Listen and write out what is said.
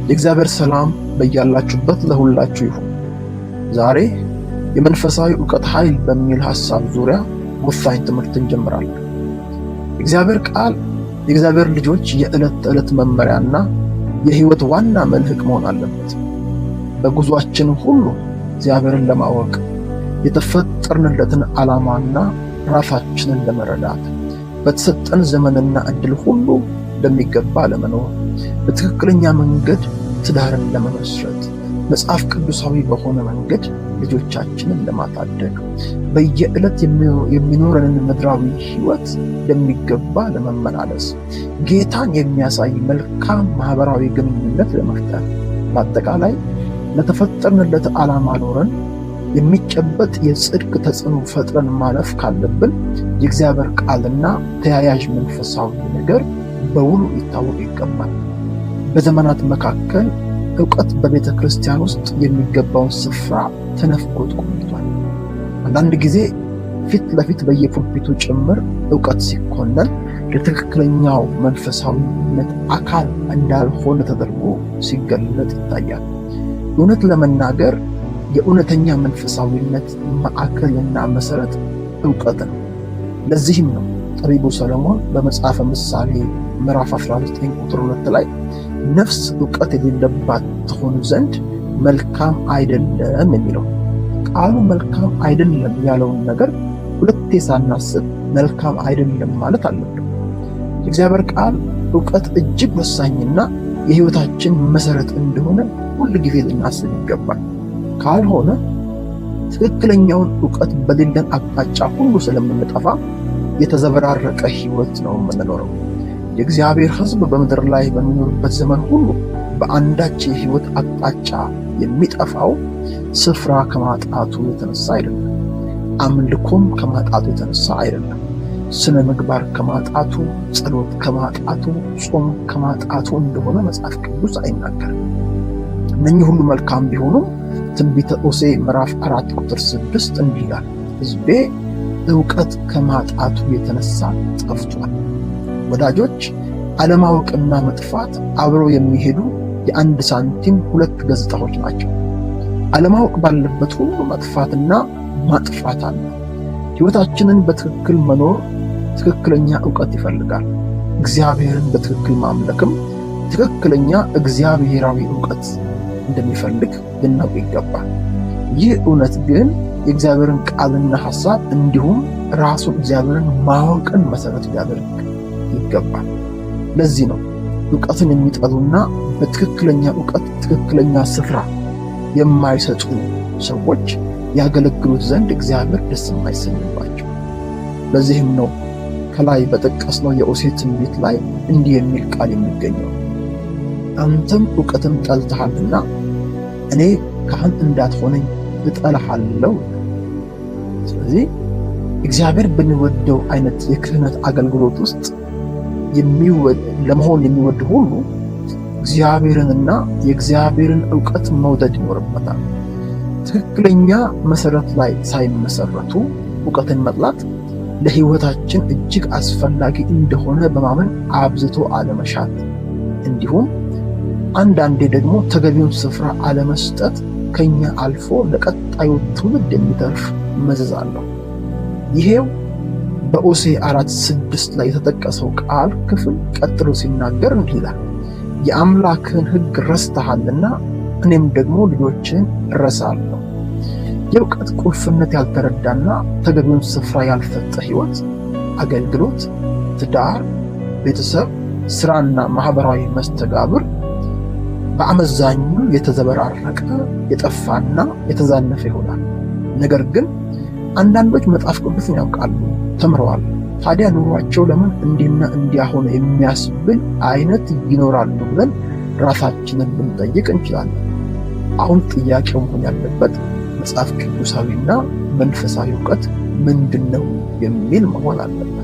የእግዚአብሔር ሰላም በያላችሁበት ለሁላችሁ ይሁን። ዛሬ የመንፈሳዊ ዕውቀት ኃይል በሚል ሐሳብ ዙሪያ ወሳኝ ትምህርት እንጀምራለን። እግዚአብሔር ቃል የእግዚአብሔር ልጆች የዕለት ተዕለት መመሪያና የሕይወት ዋና መልህቅ መሆን አለበት። በጉዟችን ሁሉ እግዚአብሔርን ለማወቅ፣ የተፈጠርንለትን ዓላማና ራሳችንን ለመረዳት፣ በተሰጠን ዘመንና ዕድል ሁሉ እንደሚገባ ለመኖር፣ በትክክለኛ መንገድ ትዳርን ለመመስረት፣ መጽሐፍ ቅዱሳዊ በሆነ መንገድ ልጆቻችንን ለማሳደግ፣ በየዕለት የሚኖረንን ምድራዊ ሕይወት እንደሚገባ ለመመላለስ፣ ጌታን የሚያሳይ መልካም ማህበራዊ ግንኙነት ለመፍጠር፣ በአጠቃላይ ለተፈጠርንለት ዓላማ ኖረን የሚጨበጥ የጽድቅ ተጽዕኖ ፈጥረን ማለፍ ካለብን የእግዚአብሔር ቃልና ተያያዥ መንፈሳዊ ነገር በውሉ ሊታወቅ ይገባል። በዘመናት መካከል እውቀት በቤተ ክርስቲያን ውስጥ የሚገባውን ስፍራ ተነፍጎት ቆይቷል። አንዳንድ ጊዜ ፊት ለፊት በየፑልፒቱ ጭምር እውቀት ሲኮነን የትክክለኛው መንፈሳዊነት አካል እንዳልሆነ ተደርጎ ሲገለጥ ይታያል። እውነት ለመናገር የእውነተኛ መንፈሳዊነት ማዕከልና መሰረት እውቀት ነው። ለዚህም ነው ጠቢቡ ሰለሞን በመጽሐፈ ምሳሌ ምዕራፍ 19 ቁጥር 2 ላይ ነፍስ እውቀት የሌለባት ትሆን ዘንድ መልካም አይደለም የሚለው። ቃሉ መልካም አይደለም ያለውን ነገር ሁለቴ ሳናስብ መልካም አይደለም ማለት አለብን። የእግዚአብሔር ቃል እውቀት እጅግ ወሳኝና የሕይወታችን መሰረት እንደሆነ ሁል ጊዜ ልናስብ ይገባል። ካልሆነ ትክክለኛውን እውቀት በሌለን አቅጣጫ ሁሉ ስለምንጠፋ የተዘበራረቀ ሕይወት ነው የምንኖረው። የእግዚአብሔር ሕዝብ በምድር ላይ በሚኖርበት ዘመን ሁሉ በአንዳች የሕይወት አቅጣጫ የሚጠፋው ስፍራ ከማጣቱ የተነሳ አይደለም። አምልኮም ከማጣቱ የተነሳ አይደለም። ስነ ምግባር ከማጣቱ፣ ጸሎት ከማጣቱ፣ ጾም ከማጣቱ እንደሆነ መጽሐፍ ቅዱስ አይናገርም። እነኚህ ሁሉ መልካም ቢሆኑም ትንቢተ ሆሴዕ ምዕራፍ 4 ቁጥር 6 እንዲህ ይላል፣ ሕዝቤ እውቀት ከማጣቱ የተነሳ ጠፍቷል። ወዳጆች፣ አለማወቅና መጥፋት አብረው የሚሄዱ የአንድ ሳንቲም ሁለት ገጽታዎች ናቸው። አለማወቅ ባለበት ሁሉ መጥፋትና ማጥፋት አለ። ሕይወታችንን በትክክል መኖር ትክክለኛ እውቀት ይፈልጋል። እግዚአብሔርን በትክክል ማምለክም ትክክለኛ እግዚአብሔራዊ እውቀት እንደሚፈልግ ልናውቅ ይገባል። ይህ እውነት ግን የእግዚአብሔርን ቃልና ሐሳብ እንዲሁም ራሱን እግዚአብሔርን ማወቅን መሰረት ሊያደርግ ይገባል። ለዚህ ነው እውቀትን የሚጠሉና በትክክለኛ እውቀት ትክክለኛ ስፍራ የማይሰጡ ሰዎች ያገለግሉት ዘንድ እግዚአብሔር ደስ የማይሰኝባቸው። ለዚህም ነው ከላይ በጠቀስነው የሆሴዕ ትንቢት ላይ እንዲህ የሚል ቃል የሚገኘው፣ አንተም እውቀትን ጠልተሃልና እኔ ካህን እንዳትሆነኝ እጠላሃለሁ። ስለዚህ እግዚአብሔር በሚወደው አይነት የክህነት አገልግሎት ውስጥ ለመሆን የሚወድ ሁሉ እግዚአብሔርንና የእግዚአብሔርን እውቀት መውደድ ይኖርበታል። ትክክለኛ መሰረት ላይ ሳይመሰረቱ እውቀትን መጥላት ለሕይወታችን እጅግ አስፈላጊ እንደሆነ በማመን አብዝቶ አለመሻት፣ እንዲሁም አንዳንዴ ደግሞ ተገቢውን ስፍራ አለመስጠት ከኛ አልፎ ለቀጣዩ ትውልድ የሚተርፍ መዘዝ አለው። ይሄው በሆሴዕ 4:6 ላይ የተጠቀሰው ቃል ክፍል ቀጥሎ ሲናገር እንዲህ ይላል፣ የአምላክህን ሕግ ረስተሃልና እኔም ደግሞ ልጆችህን እረሳለሁ። የእውቀት ቁልፍነት ያልተረዳና ተገቢውን ስፍራ ያልሰጠ ሕይወት፣ አገልግሎት፣ ትዳር፣ ቤተሰብ፣ ስራና ማህበራዊ መስተጋብር በአመዛኙ የተዘበራረቀ፣ የጠፋና የተዛነፈ ይሆናል። ነገር ግን አንዳንዶች መጽሐፍ ቅዱስን ያውቃሉ፣ ተምረዋል። ታዲያ ኑሯቸው ለምን እንዲህና እንዲያ ሆነ የሚያስብል አይነት ይኖራሉ ብለን ራሳችንን ልንጠይቅ እንችላለን። አሁን ጥያቄው መሆን ያለበት መጽሐፍ ቅዱሳዊና መንፈሳዊ እውቀት ምንድን ነው የሚል መሆን አለበት።